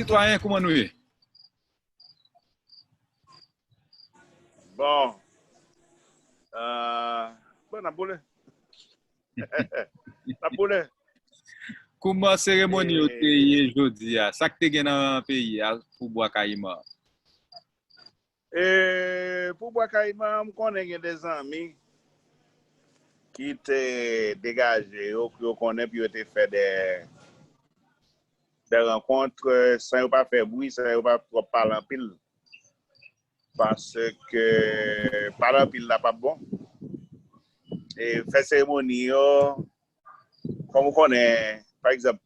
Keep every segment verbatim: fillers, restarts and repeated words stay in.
sitwayen, kouman nou ye? Bon. Euh, bon, n ap boule. N ap boule. Kouman seremoni yo te ye jodi a? Sa k te gen nan peyi a pou Bwa Kayiman? E pou Bwa Kayiman, m konnen gen de zanmi ki te degaje yo, pou yo konnen, pou yo te fè de, de rankont, san yo pa fè bri, san yo pa twòp pale anpil. Paske pale anpil la p ap bon. E fè seremoni yo, kòm ou konnen, pa egzanp,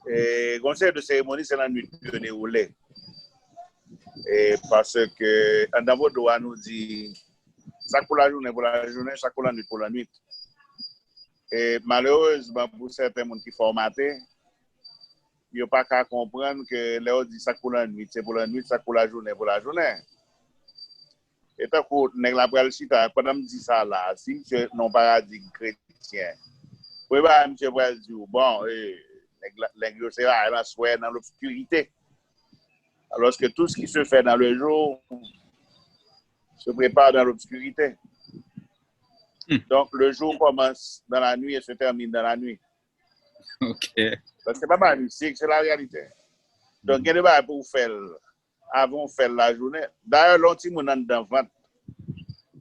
e, gon seri de seremoni, se lannwit pou yo dewoule. E paske anndan vodou a, nou di, sa k pou lajounen, pou lajounen, sa k pou lannwit, pou lannwit. E malerezman, pou sèten moun ki fòmate, yo pa ka konprann ke lè yo di sa k pou lannwit, se pou lannwit, sa k pou lajounen, pou lajounen. E tankou nèg la pral chita, pandan m di sa la, si misye nan yon paradig kretyen, premye bagay misye pral di w, bon, e, nèg la, nèg yo se rayi nan swè, nan lobskirite. Alors que tout ce qui se fait dans le jour se prépare dans l'obscurité. Hmm. Donc, le jour commence dans la nuit et se termine dans la nuit. Ok. Donk, se pa bagay mistik, se la réalité. Donk, gen de bagay pou w fè l avan w fè l lajounen. Dayè, lè yon timoun anndan vant,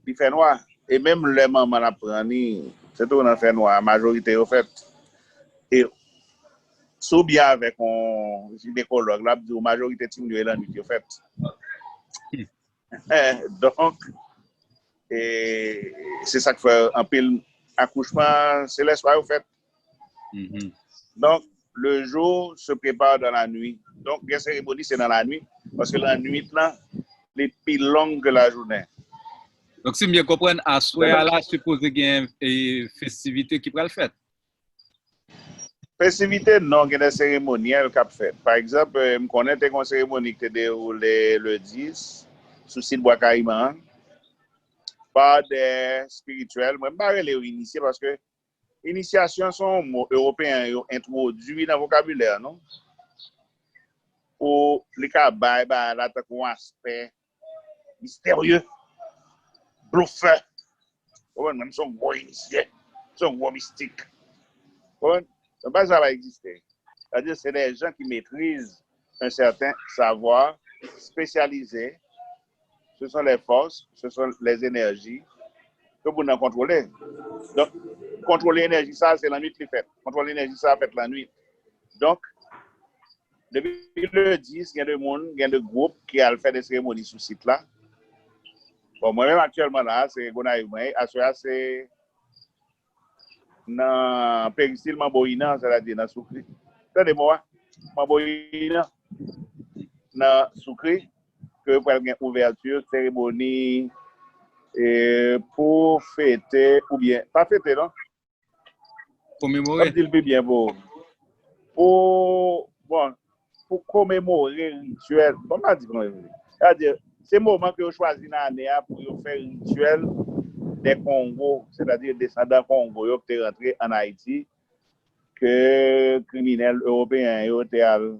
li fè nwa. E menm lè manman l ap pran li, se tou nan fè nwa, majorite yo fèt. E si w byen avèk yon jinekològ, l ap di w majorite timoun yo e lannwit yo fèt. Donk, e se sa k fè anpil akouchman se lèswa yo fèt. Mhm. Donk, le jour se prépare dans la nuit. Donk, gen seremoni se nan lanwit, paske lanwit lan, li pi long ke lajounen. Donk, si m byen konprann, aswè a la sipoze gen e, festivite ki pral fèt. Festivite, non, gen de seremonyèl k ap fèt. Pa egzanp, e, m konnen te gen yon seremoni ki te dewoule le dis sou sit Bwa Kayiman an, pa de espirityèl. Mwen, m pa rele yo inisye paske inisyasyon se yon mo ewopeyen yo entwodui nan vokabilè nou pou li ka bay bagay la tankou yon aspè misterye, blofè. Ou konprann? Mwen, m se yon gwo inisye, m se yon gwo mistik. Ou konprann? Donk, bagay sa pa egziste. Sètadi, se de jan ki metriz un certain savoir spécialisé. Ce sont les forces, ce sont les énergies ke moun nan kontwole. Donk, kontwole enèji sa, se lannwit li fèt. Kontwole enèji sa fèt lannwit. Donk, depi le dis, gen de moun, gen de gwoup ki al fè de seremoni sou sit la. Bon, mwen menm aktyèlman la, se Gonayiv mwen ye. Aswè a, se nan peristil Manbo Inan, sètadi nan Soukri. Tande mo a, Manbo Inan, nan Soukri, ke pral gen ouvèti seremoni e, pou fete, oubyen, pa fete, non? Komemore. M ap di l pi byen pou ou. Pou, bon, pou komemore rityèl. Bon, m pa di komemore. Sètadi, se moman ke yo chwazi nan ane a pou yo fè rityèl de Kongo, sètadi desandan Kongo yo ki te rantre ann Ayiti, ke kriminèl ewopeyen yo te al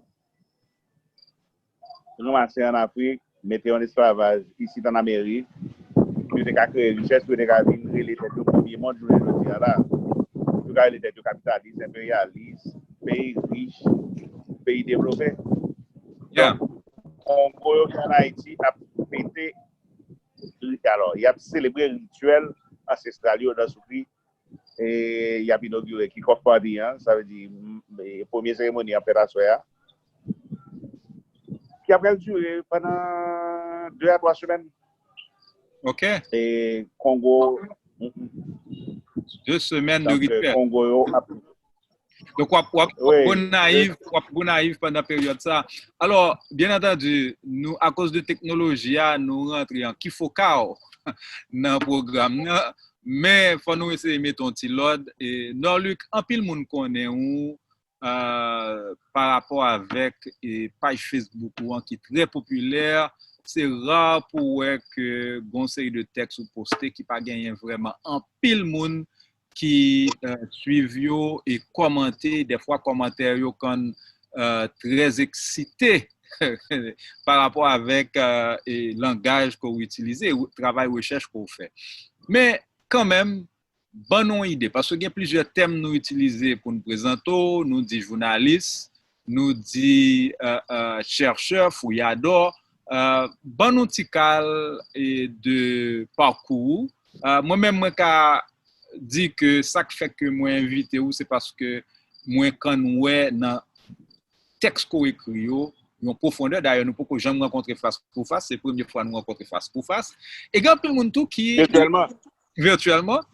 ranmase ann Afrik, mete yo ann esklavaj isit ann Amerik, pou yo te ka kreye richès, pou yo te ka vin rele tèt yo premye mond jounen jodi a la. Yo ka rele tèt yo kapitalis, enperyalis, peyi rich, peyi devlope. Yeah. Donk, Kongo yo ki ann Ayiti ap fete, alò, y ap selebre rityèl ansestral yo nan Soukri e y ap inogire kick-off party an, sa vle di, m, e, premye seremoni an fèt aswè a, ki ap pral dire pandan de a twa semèn. Ok. E Kongo, De semèn de donk, rityèl. Kongo yo ap Donk, w ap, w ap Wi. Gonayiv, w ap Gonayiv pandan peryòd sa. Alò, byen antandi, nou, akoz de teknoloji a, nou rantre an kifokaw nan pwogram nan. Men, fò nou eseye mete yon ti lòd. E, Norluck, anpil moun konnen ou, euh, pa rapò avèk, e, paj Facebook ou an ki trè popilè. Se ra pou wè ke gon seri de tèks ou poste ki pa genyen vrèman anpil moun ki, euh, swiv yo e kòmante. Dèfwa, kòmantè yo konn, euh, trè eksite pa rapò avèk euh, e langaj ke w itilize, travay rechèch ke w fè. Men kanmenm, ban nou yon ide, paske gen plizyè tèm nou itilize pou n prezante w, nou di jounalis, nou di euh, euh, chèchè, fouyadò, euh, ban nou ti kal e de pakou ou. Euh, mwen menm, mwen ka di ke sa k fè ke mwen envite w, se paske mwen konn wè nan tèks ke w ekri yo, yon pwofondè. Dayè, nou poko janm rankontre fas pou fas, se premye fwa nou rankontre fas pou fas. E gen anpil moun tou ki virtyèlman, virtyèlman,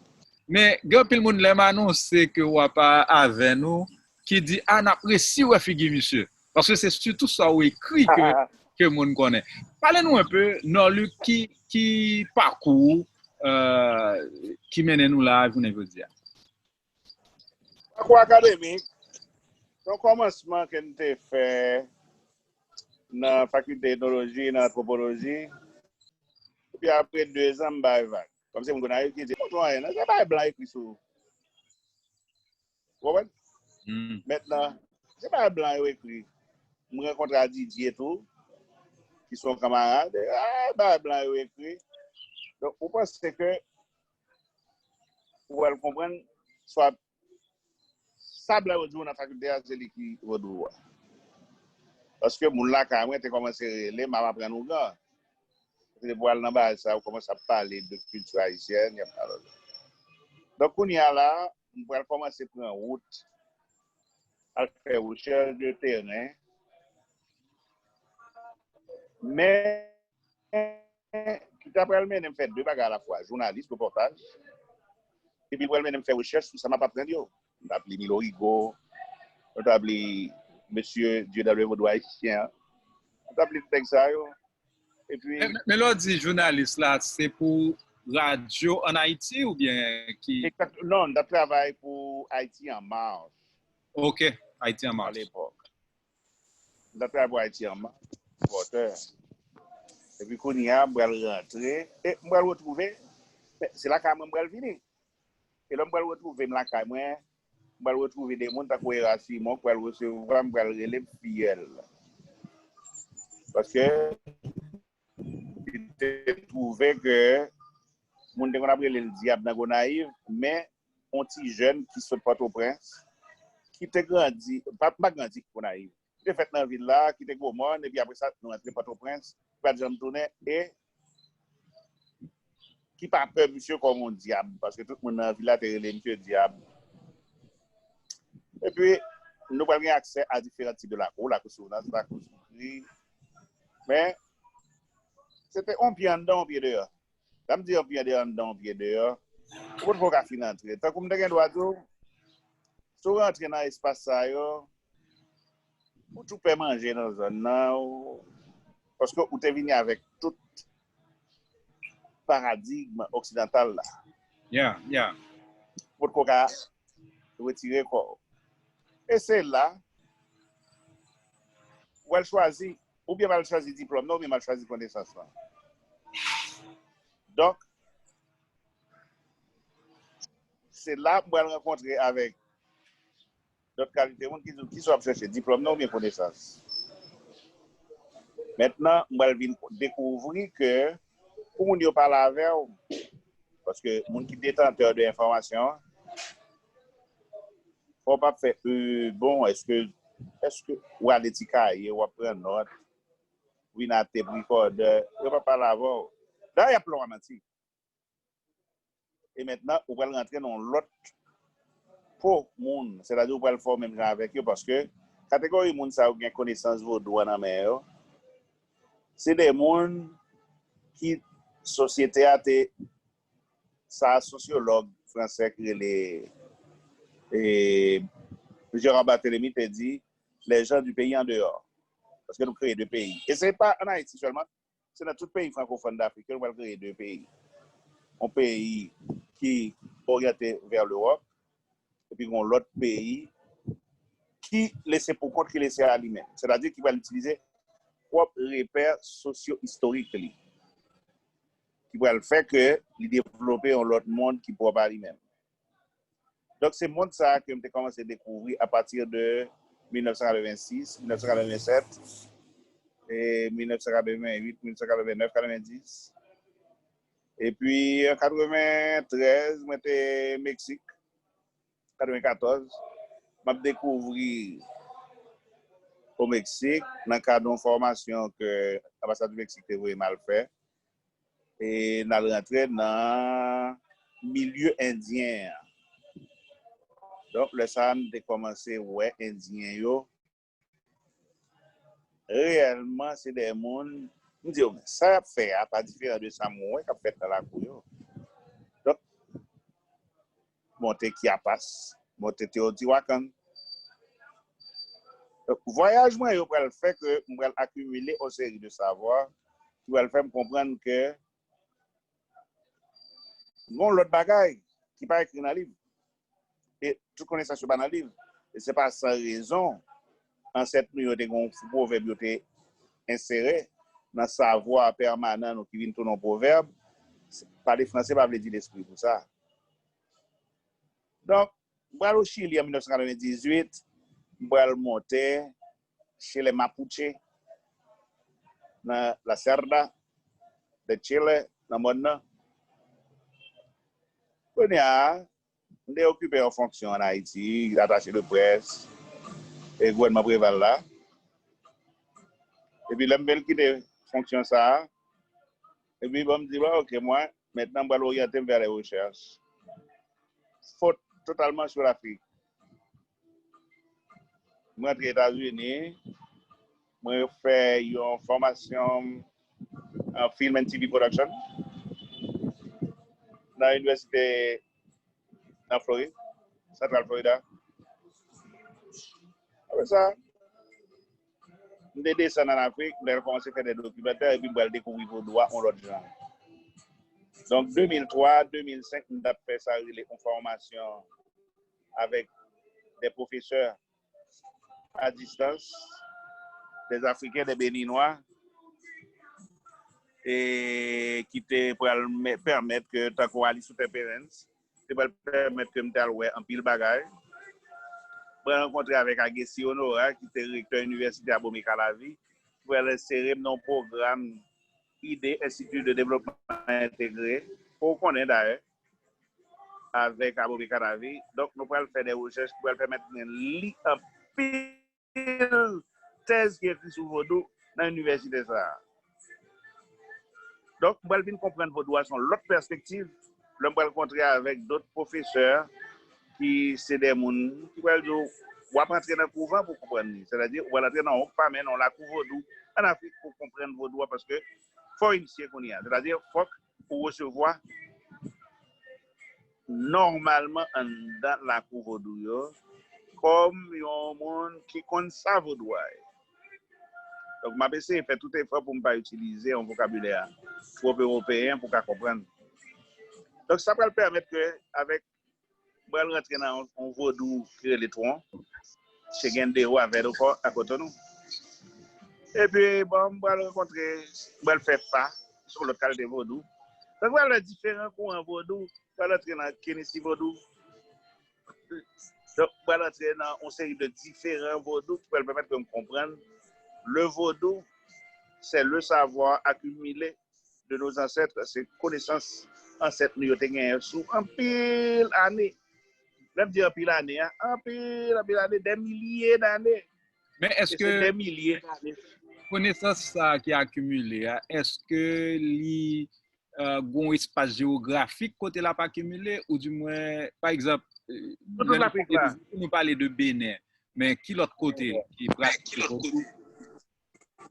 men gen anpil moun, lè m anonse ke w ap avè nou, ki di, a, n ap resi wè figi misye. Paske se sitou sa w ekri ke, ke moun konnen. Pale nou enpe, Norluck, ki, ki pakou ou euh, ki mennen nou la a jounen jodi a? Pakou akademik, se yon kòmansman ke m te fè nan fakilte etnoloji, nan antwopoloji. Epi apre de zan, m bay vag. Kòmsi moun konn a yo ki di, "Ou konn anyen, non, se bay blan ekri sou ou." Ou konprann? Mentnan, se bay blan yo ekri. M rankontre a Didier tou, ki se yon kanmarad. Ah, bay blan yo ekri. Donk, ou panse ke ou pral konprann, swa sa blan yo di w nan fakilte a, se li ki vodou a. Paske moun lakay mwen te kòmanse rele m ap aprann ougan. Se pou al nan bagay sa, ou kòmanse ap pale de kilti ayisyèn, y ap pale. Donk, kounye a la, m pral kòmanse pran wout, al fè rechèch de teren. Men, ki ta pral mennen m fè de bagay alafwa, jounalis, repòtaj, epi l pral mennen m fè rechèch sou sa m ap aprann yo. M t ap li Milo Rigaud, m t ap li mesye Dieudonné Vodou Ayisyen an, m t ap li tout nèg sa yo. Epi. Men, men lè w di jounalis la, se pou radyo ann Ayiti oubyen ki. Egzakte, non, m t ap travay pou Haïti en Marche. Ok, Haïti en Marche. Alepòk. M t ap travay pou Haïti en Marche, repòtè. Epi kounye a, m pral rantre, e m pral retwouve, se lakay mwen m pral vini. E lè m pral retwouve m lakay mwen, m pral retwouve de moun tankou Erasimo k pral resevwa m, m pral rele m fiyèl. Paske li te twouve ke moun te konn ap rele l dyab nan Gonayiv, men yon ti jèn ki sot Pòtoprens, ki te grandi, pa, pa grandi Gonayiv, ki te fèt nan vil la, ki te Gwomòn, epi apre sa, nou rantre Pòtoprens, ki pa t janm tounen, e ki pa pè misye kòm yon dyab, paske tout moun nan vil la te rele misye dyab. Epi, nou pral gen aksè a diferan tip de lakou, lakou Souvnans, lakou Soukri. Men, se te yon pye anndan, yon pye deyò. Lè m di yon pye anndan, yon pye deyò, ou potko ka fin antre. Tankou m te gen dwa di w, si w rantre nan espas sa yo, ou tou pè manje nan zòn nan, ou, paske ou te vini avèk tout paradigm oksidantal la. Yeah, yeah. Ou potko ka retire kò w. E se la, ou al chwazi, oubyen m al chwazi diplòm nan, oubyen m al chwazi konesans lan. Donk, se la m pral rankontre avèk dòt kalite moun ki di w, "Kisa w ap chèche, diplòm nan oubyen konesans?" Mentnan, m pral vin dekouvri ke pou moun yo pale avè w, paske moun ki detantè de enfòmasyon an, fò w pa fè, euh, bon, èske, èske w ale ti kaye, w ap pran nòt, w vin a tep rikòdè, yo pa pale avè w. Dayè, y ap plen w a manti. E mentnan, ou pral rantre nan yon lòt po moun, sètadi ou pral fè w menm jan avèk yo, paske kategori moun sa yo gen konesans vodou an nan men yo, se de moun ki sosyete a te, sa sosyològ fransè ki rele, e, Gérard Barthélemy te di, les gens du pays en dehors. Paske nou kreye de peyi. E se pa ann Ayiti sèlman, se nan tout peyi frankofòn Dafrik yo, nou pral kreye de peyi. Yon peyi ki oryante vè Lewòp, epi yon lòt peyi ki lese pou kont, ki lese a li menm. Sètadi ki pral itilize pwòp repè sosyo-istorik li. Ki pral fè ke li devlope yon lòt mond ki pwòp a li menm. Donk, se mond sa a ke m te kòmanse dekouvri apati de mil nèf san katrevensis, mil nèf san katrevennsèt, e mil nèf san katrevenwit, mil nèf san katrevennnèf, katrevendis. Epi, an katreventrèz, mwen te Meksik, katrevenkatòz, m ap dekouvri o Meksik nan kad yon fòmasyon ke anbasad Meksik te voye m al fè. E n al rantre nan milye endyen an. Donk, lè sa a, m te kòmanse wè endyen yo. Reyèlman, se de moun, m di yo, men sa y ap fè a pa diferan de sa m wè k ap fèt nan lakou yo. Donk, monte Chiapas, monte Teotihuacan. Donk, vwayaj mwen yo pral fè ke m pral akimile yon seri de savwa ki pral fè m konprann ke gon lòt bagay ki pa ekri nan liv. E tout konesans yo pa nan liv. E se pa san rezon, ansèt nou yo te gen yon pwovèb yo te ensere nan savwa pèmanan nou ki vin tounen yon pwovèb. Pale franse pa vle di lespri pou sa. Donk, m pral o Chili an mil nèf san katrevendizuit, m pral monte chez les Mapuche, nan La Cerda de Chile, nan mòn nan. Kounye a, m te okipe yon fonksyon ann Ayiti, atache de près, e gouvènman Preval la. Epi lè m vin kite fonksyon sa a, epi bon, m di, bon, ok, mwen, maintenant, m pral oryante m vers les recherches. Focus totalement sur l'Afrique. Mwen rantre Etazini, mwen fè yon fòmasyon an Film and T V Production nan inivèsite nan Florid, Central Florida. Apre sa, m te desann ann Afrik, m te kòmanse fè de dokimantè, epi m pral dekouvri vodou a yon lòt jan. Donk, de mil twa, de mil senk, m t ap fè sa rele yon fòmasyon avèk de pwofesè a distans, de Afriken, de Beninwa, e ki te pral pèmèt ke, tankou Alice Uther Perrins, te pral pèmèt ke m t al wè anpil bagay. Mwen rankontre avèk Agesi Honora, ki te rektè Inivèsite Abomey Calavi, ki pral ensere m nan yon pwogram ide Institut de Développement Intégré, ke w konnen dayè, avèk Abomey Calavi. Donk, nou pral fè de rechèch ki pral pèmèt mwen li anpil tèz ki ekri sou vodou nan inivèsite sa a. Donk, m pral vin konprann vodou a se yon lòt pèspektiv lè m pral kontre avèk dòt pwofesè ki se de moun ki pral di w, w ap antre nan kouvan pou w konprann li. Sètadi, ou pral antre nan yon pa men nan yon lakou vodou ann Afrik pou w konprann vodou a, paske fò w inisye kounye a. Sètadi, fòk ou resevwa nòmalman anndan lakou vodou yo kòm yon moun ki konn sa vodou a ye. Donk, m ap eseye fè tout efò pou m pa itilize yon vokabilè twòp ewopeyen pou w ka konprann. Donk, sa pral pèmèt ke, avèk, m pral rantre nan yon, yon vodou ki rele Twon, Chegendeo a Vèdokò a Kotonou. Epi, bon, m pral rankontre, m pral fè pa, se yon lòt kalite vodou. Donk, m pral wè diferan kouran vodou, m pral rantre nan Kenesi vodou. Donk, m pral rantre nan yon seri de diferan vodou ki pral pèmèt ke m konprann le vodou, c'est le savoir accumulé de nos ancêtres, se konesans ansèt nou yo te genyen sou anpil ane. Lè m di anpil ane a, anpil, anpil ane, des milliers d'années. Men e se èske de milye dane. Konesans sa a ki akimile a, èske li euh, gen yon espas jewografik kote l ap akimile, ou di mwen, pa egzanp, euh, lè nou pale de vodou, nou pale de Benin, men ki lòt kote ki pratike vodou,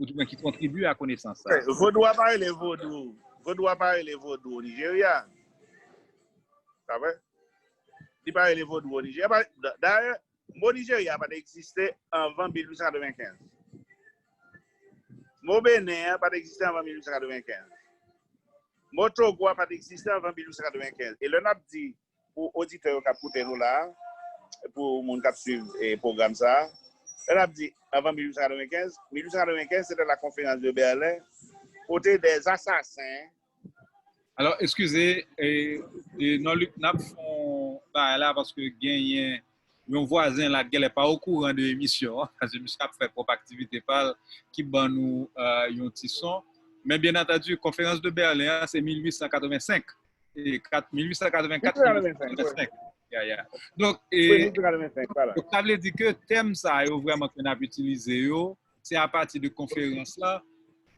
ou di mwen ki kontribye a konesans sa a? Vodou a pa rele vodou. Vodou a pa rele vodou o Nijerya. Sa vre? Li pa rele vodou o Nijerya. Dayè, mo Nijerya pa t egziste anvan mil uit san katrevenkenz. Mo Benin an pa t egziste anvan mil uit san katrevenkenz. Mo Togo a pa t egziste anvan mil uit san katrevenkenz. E lè n ap di pou oditè yo k ap koute nou la a, pou moun k ap swiv, e, pwogram sa a, lè n ap di anvan mil uit san katrevenkenz, mil uit san katrevenkenz, se te la conférence de Berlin, kote des assassins. Alò, eskize, e, e, non, Luc, n ap fè yon bagay la paske genyen yon vwazen la k genlè pa okouran de emisyon an, paske misye ap fè pwòp aktivite pa l ki ban nou euh, yon ti son. Men byen antandi, konferans de Bèlen an, se mil uit san katrevensenk. E kat, mil uit san katrevenkat, mil uit san katrevensenk. Yeah, yeah. Donk, e, donk, sa vle di ke tèm sa yo vrèman ke n ap itilize yo, se apati de konferans la.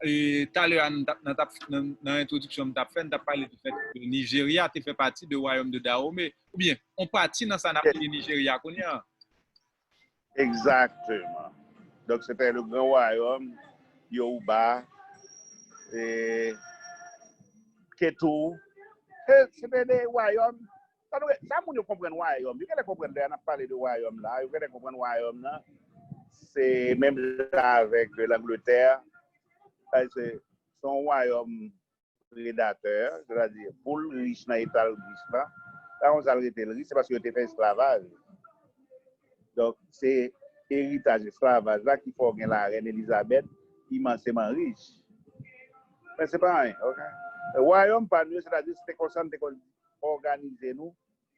E talè a, nan, nan entwodiksyon m t ap fè, m t ap pale de fèt ke Nijerya te fè pati de wayòm de Dahomey. Oubyen, on pati nan sa n ap rele Nijerya kounye a. Exactement. Donc, c'était le grand royaume, Yoruba, et Ketu. C'était des royaumes. Sa moun yo konprann wayòm. Yo genlè konprann lè n ap pale de wayòm la. Yo genlè konprann wayòm nan. Se menm jan avèk Langletè. Se yon wayòm predatè, sètadi pou l rich nan eta l rich la, pa konn sa l rete l rich, se paske yo te fè esklavaj. Donk, se eritaj esklavaj la ki fè w gen larèn Elizabèt imanseman rich. Men se pa anyen, ok? Wayòm pa nou yo, sètadi se te konsa n te konn òganize nou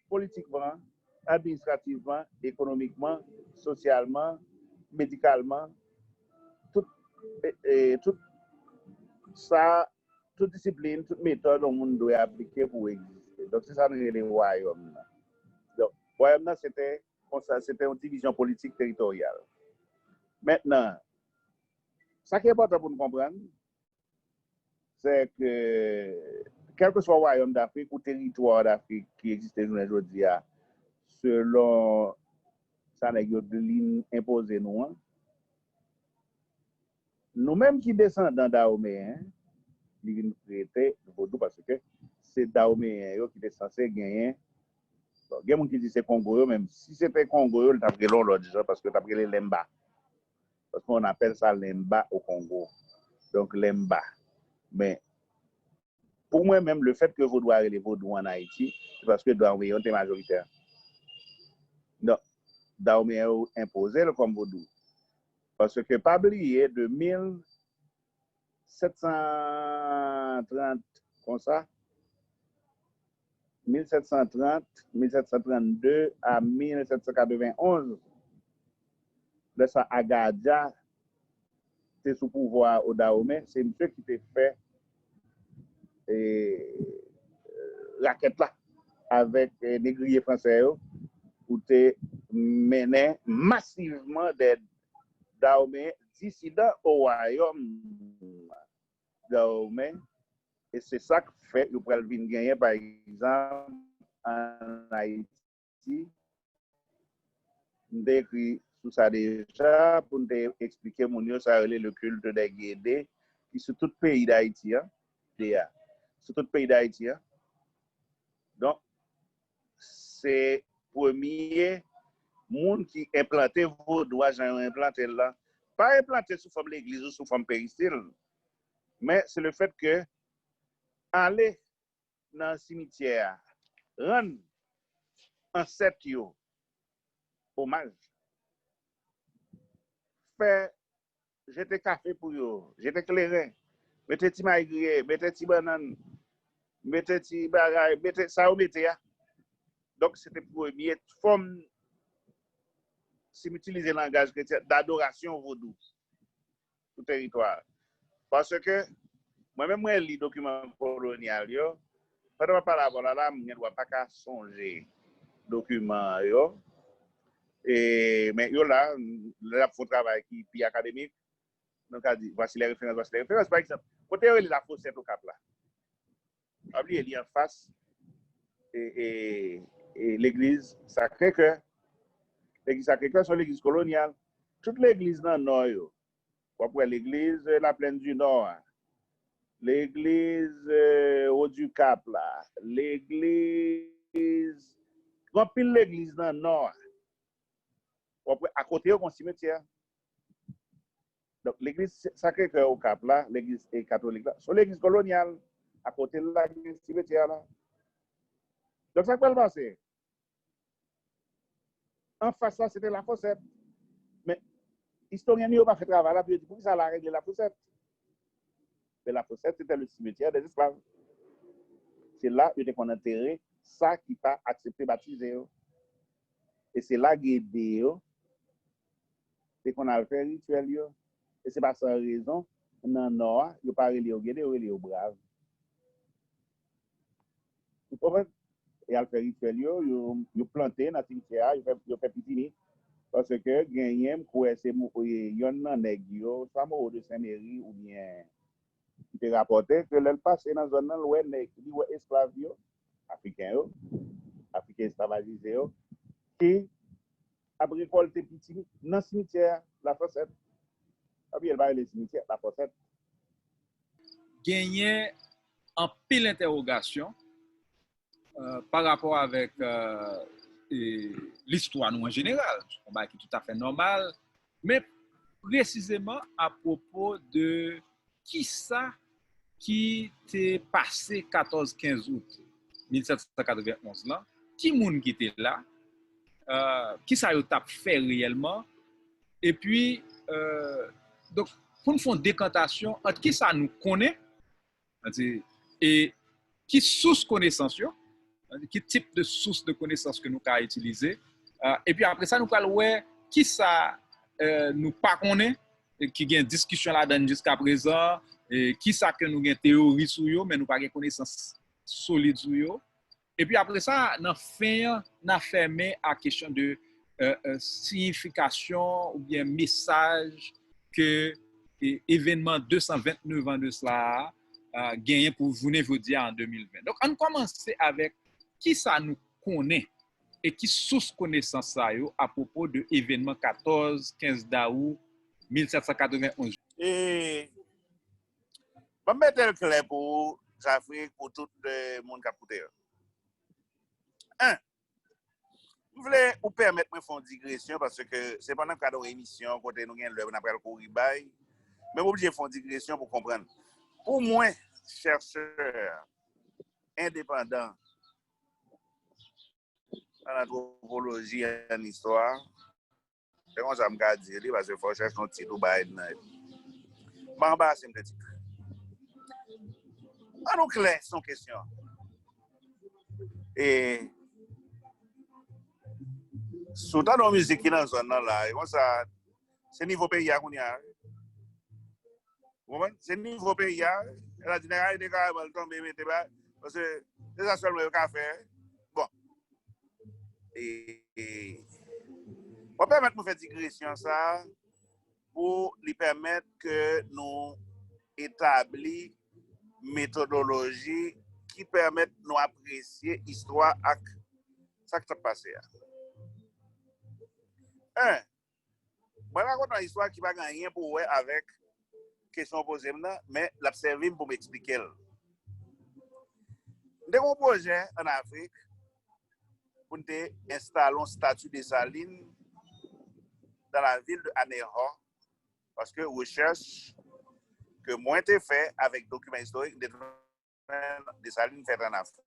politikman, administrativman, ekonomikman, sosyalman, medikalman, tout, e, e, tout sa, tout disiplin, tout metòd yon moun dwe aplike pou egziste. Donk, se sa nou rele wayòm nan. Donk, wayòm nan, se te konsa, se te yon divizyon politik teritoryal. Mentnan, sa ki enpòtan pou nou konprann, se ke kèlkeswa wayòm Dafrik ou teritwa Dafrik ki egziste jounen jodi a, selon sa nèg yo vin enpoze nou an, nou menm ki desandan Dawomeyen, li vin rete vodou paske se Dawomeyen yo ki te sanse genyen. Bon, gen moun ki di se Kongo yo, men si se te Kongo yo, li t ap rele yon lòt jan, paske yo t ap rele Lemba. Paske on apèl sa Lemba o Kongo. Donk, Lemba. Men, pou mwen menm, lefèt ke vodou a rele vodou ann Ayiti, se paske Dawomeyen yo te majoritè. Donk, Dawomeyen yo enpoze l kòm vodou. Paske pa bliye, de mil sèt san trant konsa, mil sèt san trant, mil sèt san trannde a mil sèt san katrevenonz, lè sa Aga Dja te sou pouvwa o Dawomen, se misye ki te fè e, rakèt la avèk e, negriye fransè yo pou te mennen masivman dè Dawomen disidan o wayòm Dawomen. E se sa k fè yo pral vin genyen, pa egzanp, ann Ayiti, m te ekri sou sa deja pou m te eksplike moun yo sa yo rele le culte des Guédé, ki sou tout peyi Dayiti an, de a, sou tout peyi Dayiti an. Donk, se premye moun ki enplante vodou a jan yo enplante l lan. Pa enplante sou fòm legliz ou sou fòm peristil, men se lefèt ke ale nan simityè a, rann ansèt yo omaj, fè jete kafe pou yo, jete kleren, mete ti may griye, mete ti bannann, mete ti bagay, mete sa yo mete a. Donk, se te premye fòm, si m itilize langaj kretyen, dadorasyon vodou sou teritwa a. Paske, mwen menm, mwen li dokiman kolonyal yo, pandan m ap pale avè w la, la, m gen dwa pa ka sonje dokiman yo. E, men yo la, lè n ap fè yon travay ki pi akademik, nou ka di, voici les références, voici les références. Pa egzanp, kote yo rele Lafosèt Okap la? Pa bliye, li anfas e, e, e legliz Sakre Kè. Legliz Sakre Kè se yon legliz kolonyal. Tout legliz nan Nò yo, w ap wè legliz, e, Laplèn di Nò a, legliz, e, Wo di Kap la, legliz, gen anpil legliz nan Nò a. W ap wè akote yo gen yon simetyè. Donk, legliz Sakre Kè Okap la, legliz, e, katolik la, se yon legliz kolonyal. Akote l la, gen simetyè la. Donk, sa k pral pase? Anfas la, se te Lafosèt. Men, istoryen nou yo pa fè travay la pou yo di poukisa la rele Lafosèt. Men Lafosèt, se te le simetyè dè esklav. Se la yo te konn antere sa ki pa aksepte batize yo. E se la Gede yo te konn al fè rityèl yo. E se pa san rezon, nan Nò a, yo pa rele yo Gede, yo rele yo Brav. Ou konprann? E al fè rityèl yo, yo, yo plante nan simityè a, yo fè, yo fè pitimi. Paske genyen, m kwè se mou- e, yonn nan nèg yo, swa Moreau de Saint Méry oubyen ki te rapòte ke lè l pase nan zòn nan, l wè nèg, li wè esklav yo, Afriken yo, Afriken esklavajize yo, ki ap rekòlte pitimi nan simityè a, Lafòsèt. Pabliye, l pa rele simityè, Lafòsèt. Genyen anpil entèwogasyon euh, pa rapò avèk euh, listwa nou an jeneral. Se yon bagay ki toutafè nòmal, men presizeman apwopo de kisa ki te pase katòz kenz out mil sèt san katrevenn onz lan, ki moun ki te la, euh, kisa yo t ap fè reyèlman, epi euh, donk, pou n fè yon dekantasyon ant kisa nou konnen, e ki sous konesans yo, ki tip de sous de konesans ke nou ka itilize. Epi apre sa, nou pral wè kisa nou pa konnen, ki gen diskisyon ladan l jiska prezan, kisa ke nou gen teyori sou yo, men nou pa gen konesans solid sou yo. Epi apre sa, nan fen an, n a fèmen ak kesyon de siyifikasyon oubyen mesaj ke evenman de san venntenev an de sila a genyen pou jounen jodi a an de mil ven. Donk, ann kòmanse avèk kisa nou konnen e ki sous konesans sa yo apwopo de evenman katòz, kenz dawou mil sèt san katrevenn onz. Ban m mete l klè pou ou, Jafrik, pou tout moun k ap koute yo. En, m vle ou pèmèt mwen fè yon digresyon, paske se pa nan kad yon emisyon kote nou gen lè n ap pral kouri bay, men m oblije fè yon digresyon pou konprann. Pou mwen, chèchè endepandan an antwopoloji, an istwa, se konsa m ka di li, paske fò w chèche yon tit ou bay nan. M pa anbarase m de tit. Ann nou klè sou kesyon. E si w tande yon mizik ki nan zòn nan la, e konsa, se nivo peyi a kounye a. Ou konprann? Se nivo peyi a. Sa di nèg a rete kareman, l tonbe, mete ba. Paske se sa sèlman yo ka fè. Bon. E, e, w ap pèmèt mwen fè digresyon sa a pou li pèmèt ke nou etabli metodoloji ki pèmèt nou apresye istwa ak sa k t ap pase a. En, mwen rakonte yon istwa ki pa gen anyen pou wè avèk kesyon w poze m nan, men l ap sèvi m pou m eksplike l. M te gen yon pwojè ann Afrik pou n te enstale yon stati Desalin dans la ville de Anéhor, paske rechèch ke mwen te fè avèk dokiman istorik, m te jwenn Desalin fèt ann Afrik.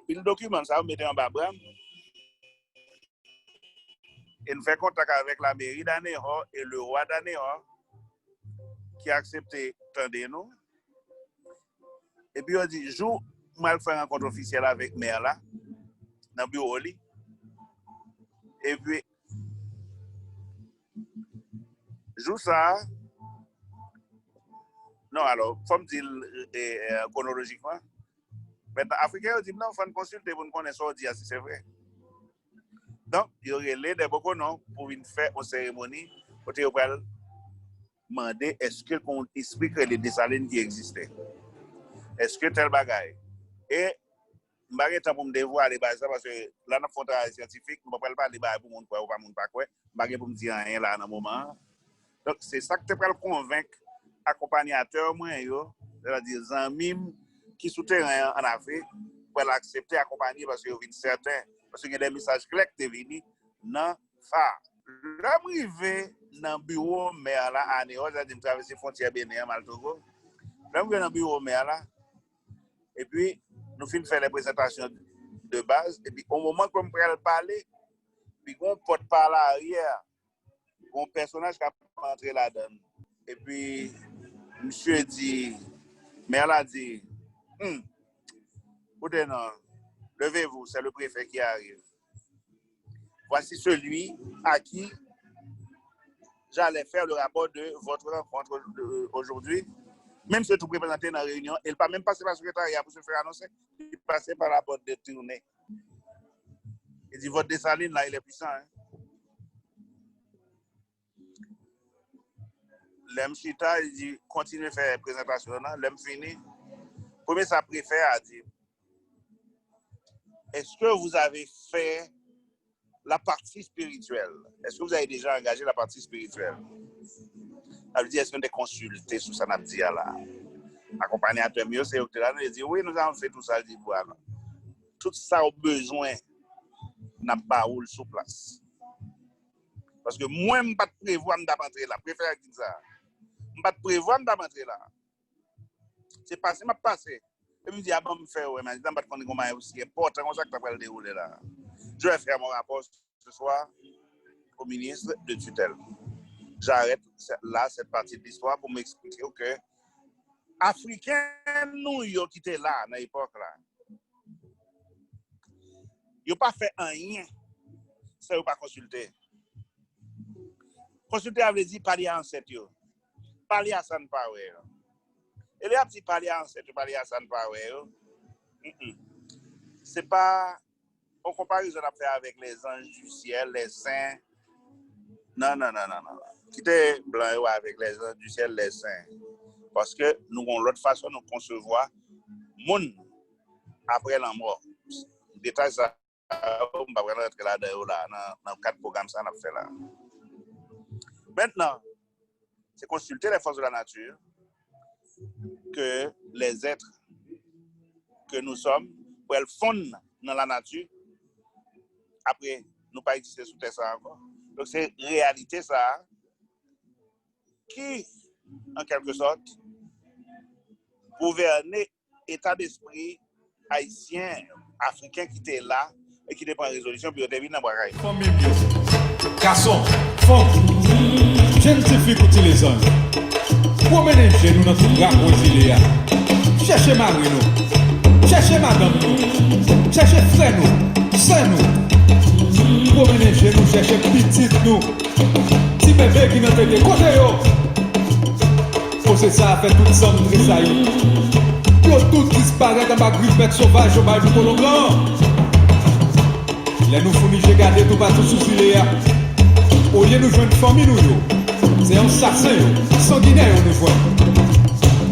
Pil dokiman sa yo mete anba bra m. E n fè kontak avèk lameri d'Anéhor e le roi d'Anéhor ki aksepte tande nou. Epi yo di, jou m al fè rankont ofisyèl avèk mè la nan biwo li. Epi jou sa a, non, alò, fò m di l, e, e, kwonolojikman. Mentnan, Afriken yo di m, non, fò n konsilte pou n konnen sa w di a, si se vre. Donk, yo rele Dèbokonon pou vin fè yon seremoni kote yo pral mande èske gen yon espri k rele Desalin ki egziste. Èske tèl bagay. E m pa gen tan pou m devwale bagay sa, paske la n ap fè yon travay syantifik, nou pa pral pale bagay pou moun kwè ou pa moun pa kwè. M pa gen pou m di anyen la nan moman an. Donk, se sa k te pral konvenk akonpanyatè mwen yo, sètadi zanmi m ki sou teren an ann Afrik, pral aksepte akonpanye paske yo vin sèten, paske gen de mesaj klè ki te vini nan sa. Lè m rive nan biwo mè la a Anéhor, sètadi m travèse fwontyè Benen an, m al Togo. Lè m rive nan biwo mè la, epi nou fin fè lè prezantasyon de baz, epi o moman ke m pral pale, epi gen yon pòt pa laryè, gen yon pèsonaj k ap antre ladan l. Epi misye di, mè la di, hmm, koute non, levez-vous, c'est le préfet qui arrive. Voici celui à qui j'allais faire le rapport de votre rencontre aujourd'hui. Menm si yo tou prezante nan reyinyon, e l pa menm pase pa sekretarya pou se fè anonse, li pase pa la pòt de tounen. Li di, votre Dessalines, là, il est puissant, hein? Lè m chita, li di, kontinye fè prezantasyon an. Lè m fini, premye sa prefè a di, est-ce que vous avez fait la partie spirituelle? Est-ce que vous avez déjà engagé la partie spirituelle? Sa vle di, èske nou te konsilte sou sa n ap di a la? Akonpanyatè m yo, se yo ki te la, nou te di, oui, nous avons fait tout ça, li di, voilà. Tout sa w bezwen, n ap ba ou l sou plas. Paske mwen, m pa t prevwa m t ap antre la. Prefè a ki di sa. M pa t prevwa m t ap antre la. Se pase m ap pase. E m di, a ban m fè wè, men m pa t konnen gon bagay osi enpòtan konsa ki ta pral dewoule la. Je vais faire mon rapport ce soir au ministre de tutelle. J'arrête là cette partie de l'histoire pour m'expliquer que Afriken nou yo ki te la nan epòk la, yo pa fè anyen san yo pa konsilte. Konsilte a vle di pale a ansèt yo, pale a sa n pa wè yo. E lè y ap di pale a ansèt yo, pale a sa n pa wè yo, mm, mm. Se pa yon konparezon n ap fè avèk les anges du ciel, les saints. Non, non, non, non, non. Kite blan yo avèk les anges du ciel, les saints. Paske nou gon lòt fason nou konsevwa moun apre lanmò. Detay sa yo, m pa pral rantre ladan yo la, nan, nan kad pwogram sa n ap fè la. Mentnan, se konsilte les forces de la nature que les êtres que nous sommes pral fonn nan lanati. Apre, nou pa egziste sou tè sa ankò. Donk, se reyalite sa a ki, an kèlke sòt, gouvène eta despri ayisyen, afriken ki te la e ki te pran rezolisyon pou yo te vin nan Bwa Kayman. Fanmi m yo, gason, fanm, jenn tifi kou ti lezanj, pwomennen je nou nan tout rakwen zile a. Chèche mari nou, chèche madanm nou, chèche frè nou, sè nou. Pwomennen je nou, chèche pitit nou. Ti bebe ki nan tete, kote yo? Koze sa a fè tout san m tresayi. Yo tout disparèt anba grif bèt sovaj yo bay pou kolon blan an. Lè nou founi je gade toupatou sou zile a, olye nou jwenn fanmi nou yo, se ansasen yo, sanginè yo nou jwenn.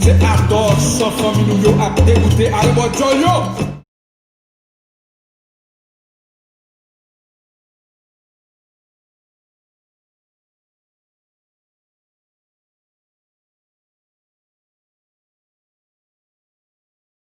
Se atò san fanmi nou yo ap degoute arebò djòl yo.